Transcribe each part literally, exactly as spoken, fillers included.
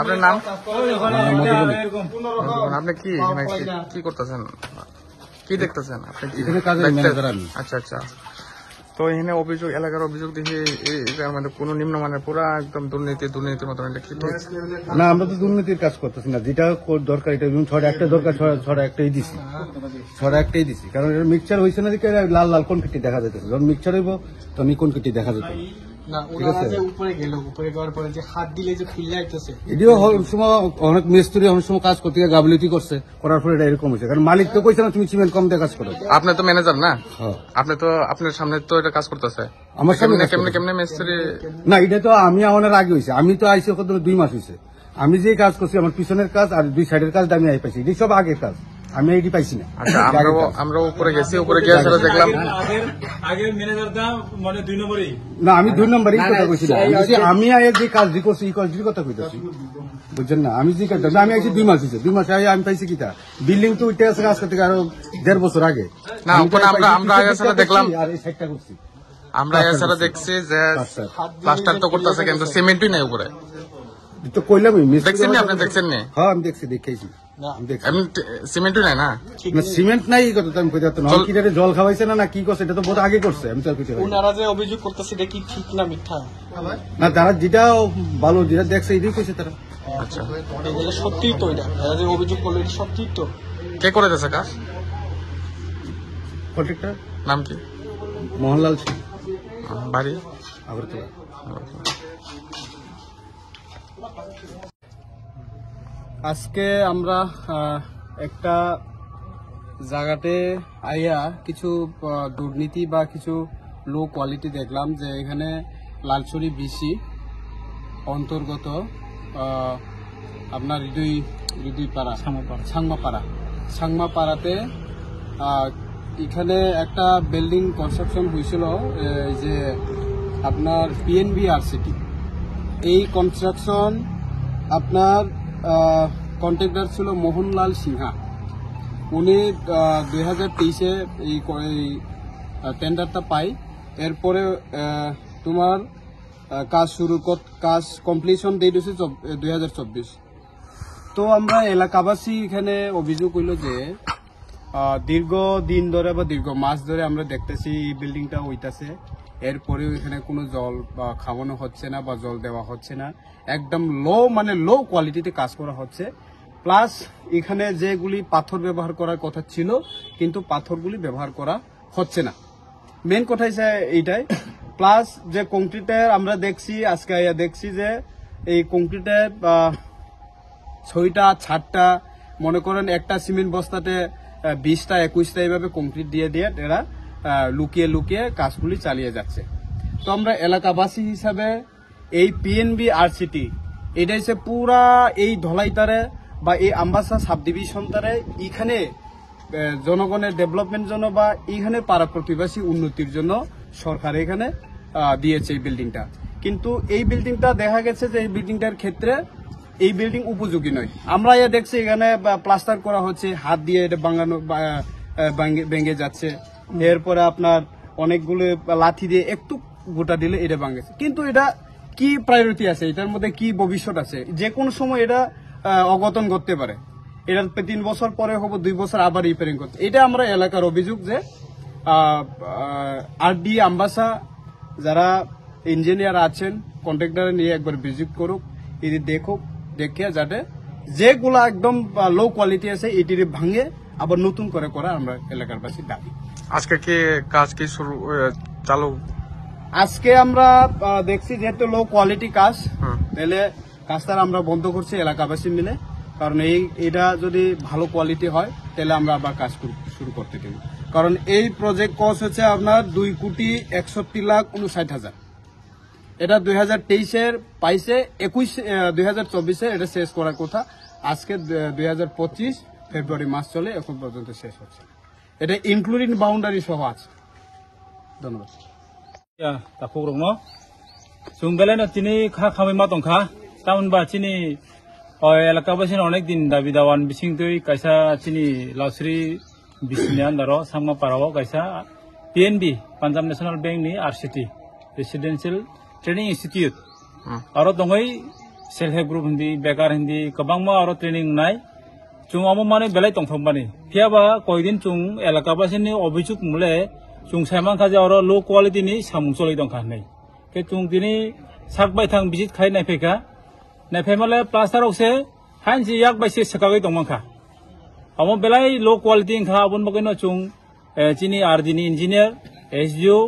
আপনার নাম? আমার নাম মজিবুল। মজিবুল, আপনি কি এখানে কি, কি করতেছেন? কি দেখতেছেন? আপনি কি এখানে কাজের দেখতেন? ম্যানেজার আমি। আচ্ছা, আচ্ছা। তো এখানে অভিযোগ, এলাকার অভিযোগ দেখে এই, এই, এটার মধ্যে কোনো নিম্নমানের পুরা একদম দুর্নীতি, দুর্নীতির মতন, এটা কি ঠিক? না, আমরা তো দুর্নীতির কাজ করতেছি না। যেটা কর-, দরকার, এটা যেমন ছড়া একটা দরকার, ছড়া, ছড়া একটাই দিছি। ছড়া একটাই দিছি। কারণ এটা মিক্সচার হয়েছে না দেখে এটা লাল লাল কনক্রিট দেখা যাইতেছে। যখন মিক্সচার হইব, তখন এই কনক্রিট দেখা যাইতেছে। না, ঠিক ওনারা আছে? যে উপরে গেল, উপরে যাওয়ার পরে যে হাত দিলে যে খুললে আইতেছে। এটিও হ-, সময় অনেক মিস্ত্রি অনেক সময় কাজ করতে গিয়ে গাফিলতি করছে, করার পরে এটা এরকম হয়েছে। কারণ মালিক তো কইছে না, "তুমি সিমেন্ট কম দিয়ে কাজ করো।" আপনি তো ম্যানেজার না? হ্যাঁ। আপনি তো, আপনার সামনে তো এটা কাজ করতেছে। আমার সামনে কেমনে, কাজ কেমনে, করতেছে। কেমনে মিস্ত্রি? না, এটা তো আমি আমার আগে হয়েছে। আমি তো আইসি কত দুই মাস হয়েছে। আমি যে কাজ করছি, আমার পিছনের কাজ আর দুই সাইডের কাজ আমি আই পাইছি। এটি সব আগের কাজ, আমি এটি পাইছি না। আচ্ছা, আমরাও, আগের কাজ। আমরাও উপরে গেছি, উপরে গিয়ে আসলে দেখলাম। আগের, আগের ম্যানেজার দা মানে দুই নম্বরই। না, আমি দুই নম্বরই না, কথা না, কইছি না। আমি সেই বলছি, আমি আগে যে কাজ যে করছি, এই কাজটির কথা কইতেছি। বুঝছেন না? আমি যে কাজ, আমি আইছি দুই মাস হয়েছে। দুই মাস আগে আমি পাইছি কিতা? বিল্ডিং তো উঠে আছে আজকে থেকে আরো দেড় বছর আগে। না, আমি তো ওখানে আমরা, পাইছি আমরা কিছু আগে আসলে ভিতরে দেখলাম। করছি, আর এই সাইডটা করছি। আমরা প্লাস্টার এছাড়া করছি। দেখছি যে প্লাস্টার। প্লাস্টার তো করতেছে, কিন্তু সিমেন্টই নাই উপরে। তো কইলামই, মিস্ত্রি দেখছেন নি আমার আপনি? কাছে দেখছেন নি? হ্যাঁ, আমি দেখছি, দেখেছি। না। আমি দেখছি। এমনি টে-, সিমেন্টও নেয় না? ঠিক না, নেই। সিমেন্ট নাই, এই কথা তো আমি কইতে পারতাম না। জল- কিনারে জল খাওয়াইছে না, না কি করছে, এটা তো বহুত আগে করছে, আমি তো আর কইতে পারি না। ওনারা যে অভিযোগ করতেছে, এটা কি ঠিক না মিথ্যা? না, তারা যেটা ভালো, যেটা দেখছে, এটাই কইছে তারা। আচ্ছা। এটা সত্যিই তো, এটা এরা যে অভিযোগ করলো, এটা সত্যিই তো। কে করে দিয়েছে কাজ? কন্ট্রাক্টর। নাম কি? মোহনলাল সিং। আহ, বাড়ি? আগরতলা। আগরতলা। আজকে আমরা, আহ, একটা জায়গাতে আইয়া কিছু, আহ, দুর্নীতি বা কিছু লো কোয়ালিটি দেখলাম, যে এখানে লালছড়ি বিসি অন্তর্গত, আহ, আপনার হৃদয়, হৃদয়পাড়া, ছাংমাপাড়া। ছাংমাপাড়া, ছাংমাপাড়াতে আহ, এখানে একটা বিল্ডিং কনস্ট্রাকশন হয়েছিল, এই যে আপনার পিএনবি আরসিটি, এই কনস্ট্রাকশন আপনার, আহ, কন্ট্রাক্টর ছিল মোহনলাল সিনহা। উনি, আহ, দুই হাজার তেইশে এই ক-, এই, আহ, টেন্ডারটা পাই। এরপরে, আহ, তোমার, আহ, কাজ শুরু কর-, কাজ কমপ্লিশন ডেট হচ্ছে চব-, এ, দুই হাজার চব্বিশ। তো আমরা এলাকাবাসী এখানে অভিযোগ হইলো যে, আহ, দীর্ঘ দিন ধরে বা দীর্ঘ মাস ধরে আমরা দেখতেছি এই বিল্ডিংটা হইতাছে, এরপরেও এখানে কোনো জল বা খাওয়ানো হচ্ছে না বা জল দেওয়া হচ্ছে না, একদম লো, মানে লো কোয়ালিটিতে কাজ করা হচ্ছে। প্লাস এখানে যেগুলি পাথর ব্যবহার করার কথা ছিল, কিন্তু পাথরগুলি ব্যবহার করা হচ্ছে না। মেইন কথা হচ্ছে এইটাই। প্লাস যে কংক্রিটের আমরা দেখছি, আজকে আইয়া দেখছি যে এই কংক্রিটের, আহ, ছয়টা, সাতটা, মনে করেন একটা সিমেন্ট বস্তাতে, আহ, বিশটা, একুশটা এইভাবে কংক্রিট দিয়ে দিয়ে এরা, আহ, লুকিয়ে লুকিয়ে কাজগুলি চালিয়ে যাচ্ছে। তো আমরা এলাকাবাসী হিসাবে এই পিএনবি আরসিটি, এটা হচ্ছে পুরা এই ধলাইতারে বা এই আম্বাসা সাব ডিভিশন তারে এখানে, আহ, জনগণের ডেভেলপমেন্ট জন্য বা এখানে পাড়া প্রতিবেশী উন্নতির জন্য সরকার এখানে, আহ, দিয়েছে এই বিল্ডিংটা। কিন্তু এই বিল্ডিংটা দেখা গেছে যে এই বিল্ডিংটার ক্ষেত্রে এই বিল্ডিং উপযোগী নয়। আমরা এ দেখছি এখানে, আহ, প্লাস্টার করা হচ্ছে, হাত দিয়ে এটা ভাঙানো, বা, আহ, ভাঙে, ভেঙে যাচ্ছে। এরপরে আপনার অনেকগুলো লাঠি দিয়ে একটু গোটা দিলে এটা ভাঙে। কিন্তু এটা কি প্রায়োরিটি আছে, এটার মধ্যে কি ভবিষ্যৎ আছে? যে কোনো সময় এটা, আহ, অঘটন ঘটতে পারে। এটার পে-, তিন বছর পরে হবো, দুই বছর আবার রিপেয়ারিং করতে। এটা আমরা এলাকার অভিযোগ যে, আহ, আহ, আরডি আম্বাসা যারা ইঞ্জিনিয়ার আছেন, কন্ট্রাক্টর নিয়ে একবার ভিজিট করুক, এটি দেখুক, দেখে যাতে যেগুলা একদম, আহ, লো কোয়ালিটি আছে, এটিরে ভাঙে আবার নতুন করে করা আমরা এলাকার বাসীর দাবি। আজকে কি কাজ কি শুরু, আহ, চালু? আজকে আমরা, আহ, দেখছি যেহেতু লো কোয়ালিটি কাজ, হুম। তাহলে কাজটা আমরা বন্ধ করছি এলাকাবাসী মিলে, কারণ এই, এটা যদি ভালো কোয়ালিটি হয়, তাহলে আমরা আবার কাজ শুরু, শুরু করতে দেব। কারণ এই প্রজেক্ট কস্ট হচ্ছে আপনার দুই কোটি একষট্টি লাখ ঊনষাট হাজার। এটা দুই হাজার তেইশের পাইছে একুশ, আহ, দুই হাজার চব্বিশে এটা শেষ করার কথা। আজকে, আহ, দুই হাজার পঁচিশ ফেব্রুয়ারি মাস চলে, এখন পর্যন্ত শেষ হচ্ছে। এটা ইনক্লুডিং বাউন্ডারি সহ আছে। ধন্যবাদ। Ya, takhuk rokno. Chwng belai no tini kha khamwi ma tongkha. Tamoni ba chini, o, elaka bai sini onek din dabi dawan bising twi kaisa chini Lasri bisini andaro Sangma para o kaisa P N B, Punjab National Bank ni R C T, Residential Training Institute. Hmm. Aro tongwi self help group hindi, bekar hindi, kwbangma aro training nai. Chwng omo manwi belai tongthokmani. Phiya ba koidin chwng elaka basini obisuk mole chwng sai mankha je oro low quality ni samung choli tongkha hinwi. Khe chwng tini sak baithang visit khai naiphaikha. Naiphaimale plaster rok se hain se yak bai se swkagwi tongmankha. Omo belai low quality wngkha, aboni bagwino chwng, eh, chini R D ni engineer, S D O,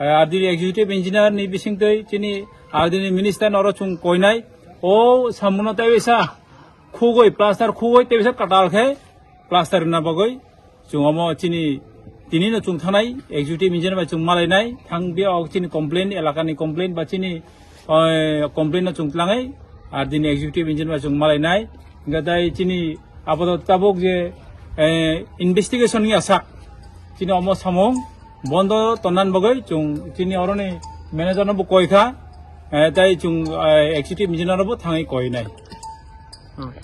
eh, R D ni executive engineer ni bisingtwi chini R D ni minister noro chwng koinai. O samungno tei bisa khugwi, plaster khugwi tei bisa kwtal khe plaster rwna bagwi chwng omo chini tini no chwng thanai executive engineer bai chwng malainai thang bia o chini complain, elaka ni complain ba chini, eh, complain no chwng tlangwi R D ni executive engineer bai chwng malainai. Hingkhe tei chini apatot tabuk je, eh, investigation ni asak chini omo samung bondo tonnan bagwi chwng chini oroni manager no bo koi kha, eh, tei chwng, eh, executive engineer no bo thangwi koi nai. Hmm.